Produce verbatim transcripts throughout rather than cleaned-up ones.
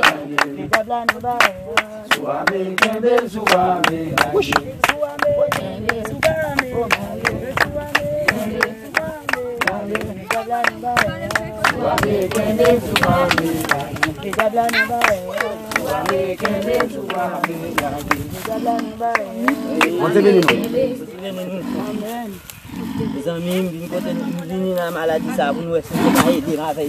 Mete dyab la nan barè a. Sou ame, kenbe sou ame. Wouch. Sou ame, sou ame, sou ame. Bondye beni nou. Mezanmi, m vin kote m vini nan maladi sa pou nou wè si nou ka ede m avè l.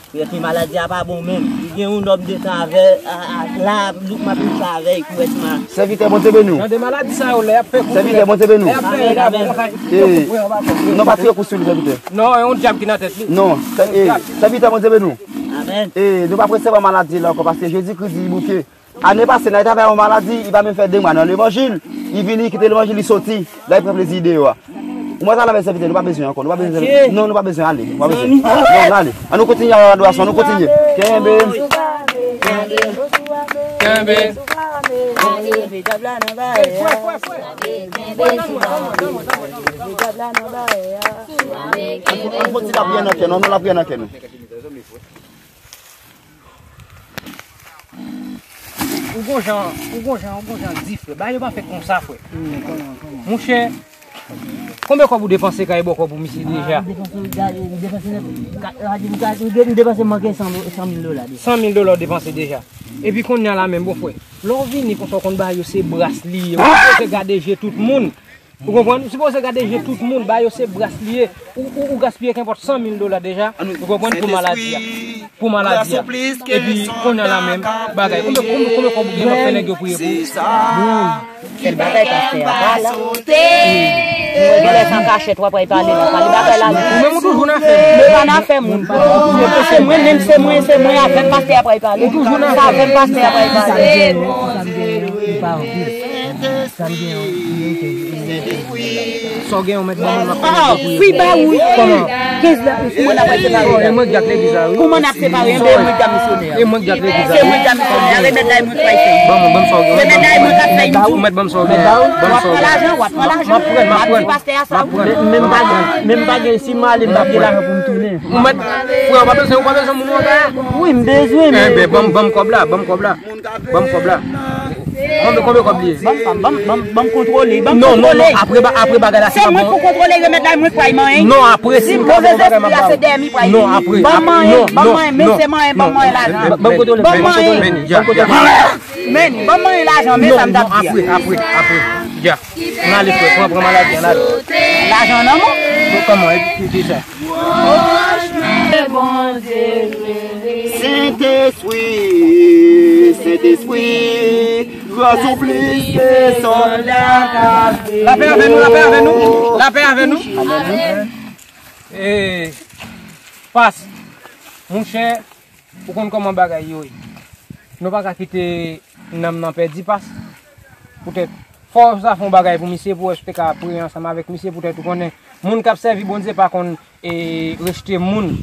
Pou epi maladi a pa bon menm. Li gen yon nòm de tan avè, a, a, la, louk m ap viv sa avè l pou wè si ma- Sèvitè, Bondye beni w. Jan de maladi sa yo, lè y ap fè kou sou Sèvitè, Bondye beni w. Lè y ap fè, lè y ap fè. Ee, non, pa tire kou sou li, sèvitè. Non, e yon dyab ki nan tèt li. Non, sè-, ee, sèvitè, Bondye beni w. Amèn. Ee, nou p ap resevwa maladi la ankò, paske Jezikri di li bouke. Ane pase, n a travay yon maladi, li pa menm fè de mwa nan levanjil, li vini, li kite levanjil, li soti, la li pran plezi deyò a. Ou mwen sa la, men sèvitè, nou pa bezwen ankò, nou pa bezwen, non, nou pa bezwen ale, nou pa bezwen. Non, n ale. An nou kontinye adorasyon, an nou kontinye. Kenbe. Kenbe. An fò ti lapriyè nan kè nou, an nou lapriyè nan kè nou. Ou gon jan, ou gon jan, ou gon jan di, frè. Bagay yo pa fèt konsa, frè. Monchè, konbyen kòb ou depanse kay bòkò pou misye deja? M depanse, m depanse, m depanse manke san, san mil dola deja. San mil dola ou depanse deja. Epi kounye a la menm, bon frè. Lè w vini konsa, w konn bagay yo se bras li ye. Ou sipoze gade je tout moun. Ou konprann? Ou sipoze gade je tout moun, ba yo se bras li ye. Ou, ou, ou gaspiye kenpòt san mil dola deja, ou konprann, pou maladi a. Pou maladi a. Epi, kounye a la menm, bagay. Konbyen, konbyen, konbyen kòb ou gen w ap fè nèg yo priye pou ou? Sèl bagay pastè a pa la. Mwen genlè se an kachèt w ap pale la. Pale bagay la. Ou menm ou toujou nan afè. Mwen pa nan afè moun. Se mwen menm, se mwen, se mwen avèk pastè a pral pale. Ou toujou nan afè. Se avèk pastè a pral pale. Sa m gen, sa m gen, li pa anpil. Sa m gen, li oke. Sa w gen, ou mèt ban mwen, m ap fè nèg yo priye pou ou. Wi, ba wi. Kòman? Kenz la, mwen n ap separe. E mwen k ap legliz la, wi. Kòman n ap separe? Enben, e mwen k ap misyonè a. E mwen k ap legliz la, wi. Se mwen k ap misyonè a. Remèd la, e mwen k pral fè. Ban mwen, ban m sa w gen. Remèd la, e mwen k ap fè YouTube. Ou mèt ban m sa w gen. Ban m sa w gen. W ap pran lajan, w ap pran lajan. M ap pran, m ap pran. M ap di pastè a sa, wi. Men, men m pa gen, men m pa gen, si m ale, m p ap gen lajan pou m tounen. Ou mèt, frè, ou pa bezwen, ou pa bezwen moun nan kay la? Wi, m bezwen, men. Enben, ban m, ban m kòb la, ban m kòb la. Ban m kòb la. Konbyen, konbyen kòb li ye? Ban m, ban m, ban m, ban m kontwole, ban m kontwole. Non, non, non, apre ba-, apre bagay la, se pa bon. Se mwen pou kontwole, remèd la, mwen pral manyen. Non, apre, si m ka fè yon bagay, m ap ba ou. Non, apre. Ban m manyen, ban m manyen, men se manyen, ban m manyen lajan. Ban m kontwole, ban m kontwole. Men, ban m manyen lajan, men sa m t ap di a. Non, non, apre, apre, apre. Dja. Ann ale, frè, pran, pran maladi, ann ale. Lajan nan men w? Bon, kòman, e ki, ki sa? Sentespri, Sentespri, gras ou plis ke sòl la. Lapè avè nou, lapè avè nou, lapè avè nou. E, pas, monchè, ou konn kòman bagay yo ye. Nou pa ka kite nanm nan pèdi pas. Poutèt, fò w sa fè yon bagay pou misye, pou w wè si w te ka priye ansanm avèk misye, poutèt ou konnen, moun k ap sèvi Bondye pa konn, e, rejte moun.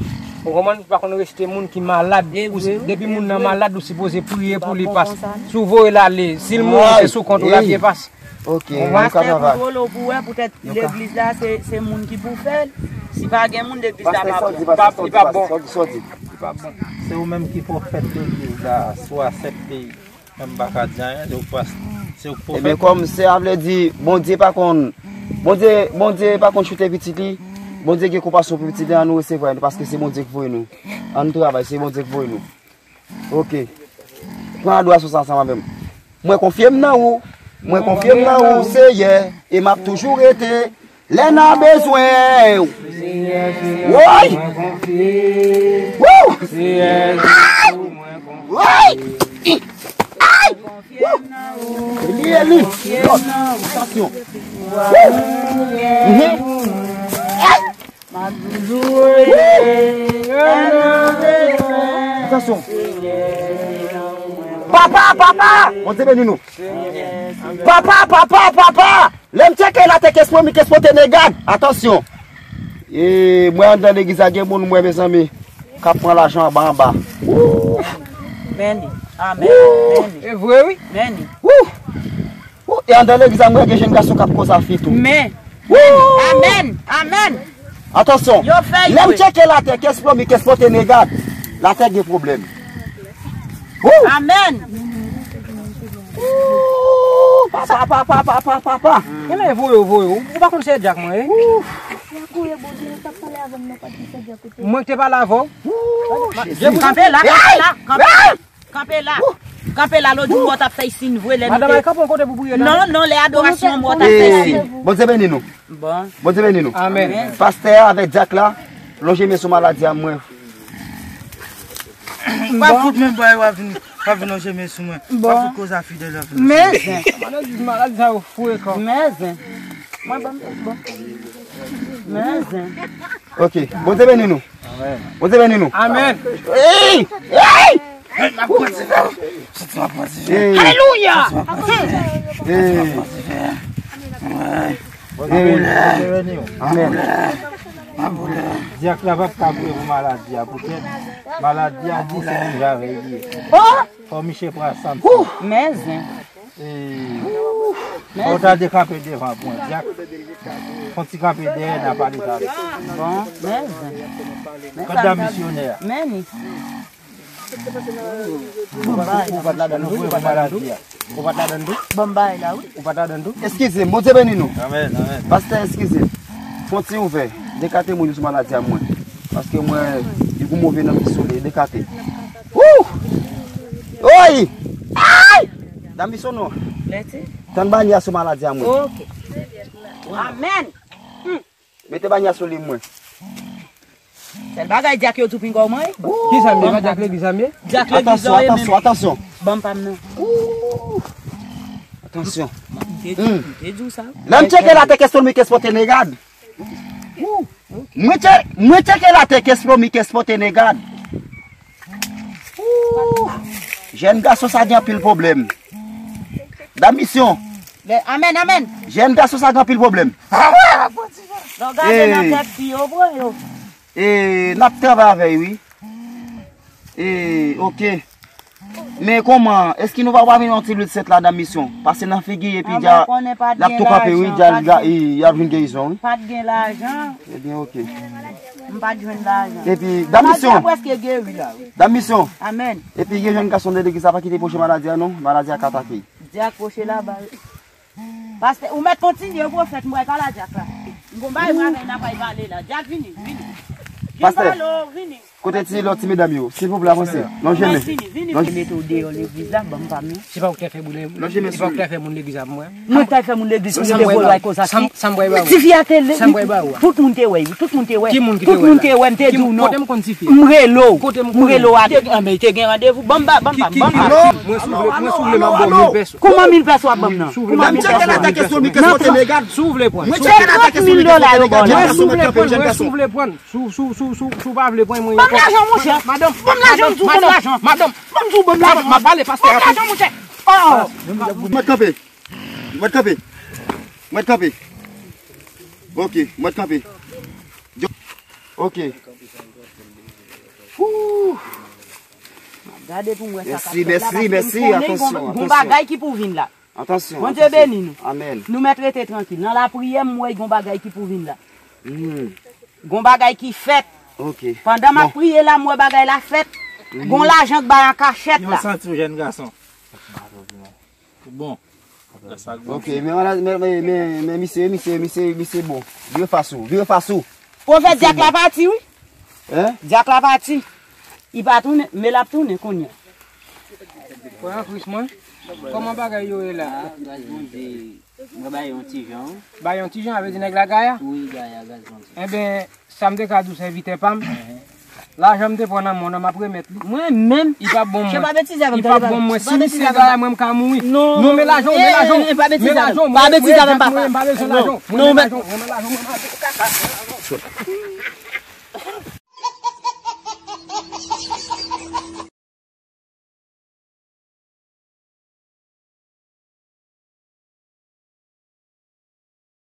Ou konprann? Pa konn rejte moun ki malad. Depi moun nan malad, ou sipoze priye pou li, pas. Si w voye l ale, si l mouri, se sou kont ou l ap ye, pas. Ok, nou ka travay. Pastè kontwole w pou wè, poutèt legliz la, se, se moun ki pou fè l. Si pa gen moun, legliz la pa bon. Pastè, sa w di, pastè, sa w di, sa w di, sa w di. Li pa bon. Se ou menm ki pwofèt legliz la, sou a sèt peyi. Mwen m pa ka di anyen, se ou k pas-, se ou k pwofèt. Ebyen, kòm se a vle di, Bondye pa konn, Bondye, Bondye pa konn choute pitit li. Bondye gen konpasyon pou pitit li, ann nou resevwa li, paske se Bondye k voye nou. Ann nou travay, se Bondye k voye nou. Ok. Pran adorasyon sa ansanm avè m. Mwen konfye m nan ou. Mwen konfye m nan ou, Seyè, e m ap toujou rete lè n a bezwen w. Woy! Wou! Woy! Ay! Wou! Eli, Eli! Lòd! Atansyon! Wou! Mhm. Ay! Atansyon. Papa, papa! Bondye beni nou. Papa, papa, papa! Lè m tcheke la te kespo, mi kespo te negad. Atansyon. E, mwen anndan legliz la gen moun mwen, mezanmi, k ap pran lajan anba anba. Wou! Meni. Amèn. Wou! Meni. E vre, wi. Meni. Wou! Ou, e anndan legliz la, m wè gen jenn gason k ap koz a fi tou. Men. Wou! Amèn! Amèn! Atansyon. Yo fè lè m tcheke latè, kès pwomi, kès pwote negad, latè gen pwoblèm. Wou! Amèn! Wou! Papa, papa, papa, papa. Genlè voye w, voye w. Ou pa konn se Dyak mwen ye? Wou! Mwen ki te pale avè w. Wou! Kanpe la, kanpe la, kanpe la. Kanpe la. Kanpe la, lòt jou w t ap fè sin vre lè nou Madanm te ay kanpe yon kote pou priye la. Non, non, lè adorasyon an, w t ap fè sin. Bondye beni nou. Bon. Bondye beni nou. Amèn. Pastè a avèk dyak la, lonje men sou maladi a mwen. W ap fout men bòy, w ap vin, w ap vin lonje men sou mwen. W ap fout koz a fidèl, w ap vin lonje men sou mwen. Men. Maladi, maladi sa yo frekan. Men. Mwen bon, bon. Men. Ok, Bondye beni nou. Amèn. Bondye beni nou. Amèn. Hey! Hey! Hey, m ap pran ti vè. Santi m ap pran ti vè. Hey! Alelouya! Hey! Bondye beni nou. Amèn. Dyak la p ap ka priye pou maladi a, poutèt maladi a di se yon javèy li ye. Fò misye pran sanm. Men. Fò w ta dekanpe devan pou yon dyak. Fò w ti kanpe dèyè, n a pale sa avè l. Bon, men. Kanta misyonè a. Men ni. Ou pa t ladan non, ou pa t ladan tou. Ou pa t ladan tou. Bon, bay la, wi. Ou pa t ladan tou. Eskize m, Bondye beni nou. Amèn, amèn. Pastè, eskize m. Fon ti ouvè. Dekate moun yo sou maladi a mwen. Paske mwen, li gou move nan misyon li. Dekate. Wou! Oy! Ay! Dam misyon non. Leti? Tann banyè sou maladi a mwen. Ok. Amèn. Mete banyè sou li mwen. Sèl bagay dyak yo tou pinga w mwen. Ki sa m ye? Pa dyak legliz sa m ye? Dyak legliz la w ye menm. Atansyon, atansyon, atansyon. Ban m pa m nan. Atansyon. M te di, m te di w sa. Lè m tcheke latè kès pwomi kès pwote negad. Mwen tche-, mwen tcheke latè kès pwomi kès pwote negad. Jèn gason sa gen anpil pwoblèm. Dam misyon. Amèn, amèn. Jèn gason sa gen anpil pwoblèm. Lè w gade nan tèt fi yo, bro, yo. E, n ap travay avè l, wi. E, ok. Men kòman, èske nou pa, pa vin yon ti lwil sent la nan misyon? Pase nan figi epi dja, n ap tou kanpe, wi, dja, y ap jwenn gerizon, wi. Pa t gen lajan. Ebyen, ok. M pa t jwenn lajan. Epi, dam misyon. Maladi a prèske geri la, wi. Dam misyon. Amèn. Epi, gen jèn gason de legliz la pa kite pwoche maladi a, non. Maladi a ka atake l. Dyak pwoche la, ba. Pastè, ou mèt kontinye, pwofèt, m pral pale a dyak la. M gon bagay mwen avè l, n ap pale la. Dyak, vini, vini. Vin pale, vini. Kote ti lòt ti medam yo? Silvouplè, avanse. Lonje men. Vini, vini. Lonje men. Mete w deyò legliz la, ban m pa m nan. Se pa ou ki te fè moun, se pa ou ki te fè moun legliz la pou mwen. Mwen ki te fè moun legliz, mwen te voye bay konsa. Sa m pral ba ou. Tifi a te le. Sa m pral ba ou. Tout moun te wè, tout moun te wè. Ki moun ki te wè? Tout moun te wè, m te di w non. Kote m konn tifi a? M rele w. Kote m konn? M rele w a. Te gen randevou. Ban m ba, ban m pa m, ban m pa m. Mwen si w vle, mwen si w vle m ap ba w mil pèso. Kòman mil pèso w ap ban m nan? Kòman mil pèso w ap ban m nan? Si w vle pran. Se trant mil dola yo ba w la. Mwen si w vle pran, mwen si w vle pran. Si w, si w, si w, si w, si w pa vle pran, mwen. Ban m lajan, monchè. Madanm, ban m lajan, m di w, ban m lajan. Madanm, ban m di w, ban m lajan. Madanm, m ap pale, pastè. Ban m lajan, monchè. Oh. Mwen kanpe. Mwen kanpe. Mwen kanpe. Ok, mwen kanpe. Ok. Woo. Gade pou m wè sa k ap fèt la, paske m konnen gon, gon bagay ki pou vin la. Atansyon, Bondye beni nou. Amèn. Nou mèt rete trankil. Nan lapriyè, m wè gon bagay ki pou vin la. Hmm. Gon bagay ki fèt. Ok. Pandan m ap priye la, m wè bagay la fèt. Gon lajan k bay an kachèt la. Yo santi w, jèn gason. Bon. Ok, men, men, men, men, men misye, misye, misye, misye bon. Vire fas ou, vire fas ou. Pwofèt, dyak la pati, wi. Hein? Dyak la pati. Li pa tounen, men l ap tounen kounye a. Frè an Kris mwen, kòman bagay yo ye la? Ah, gras Bondye, mwen bay yon ti jan, wi. Bay yon ti jan, sa vle di nèg la gaya? Wi, gaya, gras Bondye. Enben, sa m te ka di w sèvitè pa m, lajan m te pran nan men w nan, m ap remèt li. Mwen menm? Li p ap bon mwen. Li p ap bon mwen. Si misye gaya, mwen m ka mouri. Non, non, men lajan w, men lajan w. Pa betize avè m, papa. Mwen m pa bezwen lajan w. Mwen men lajan w, mwen men lajan w, mwen men lajan w.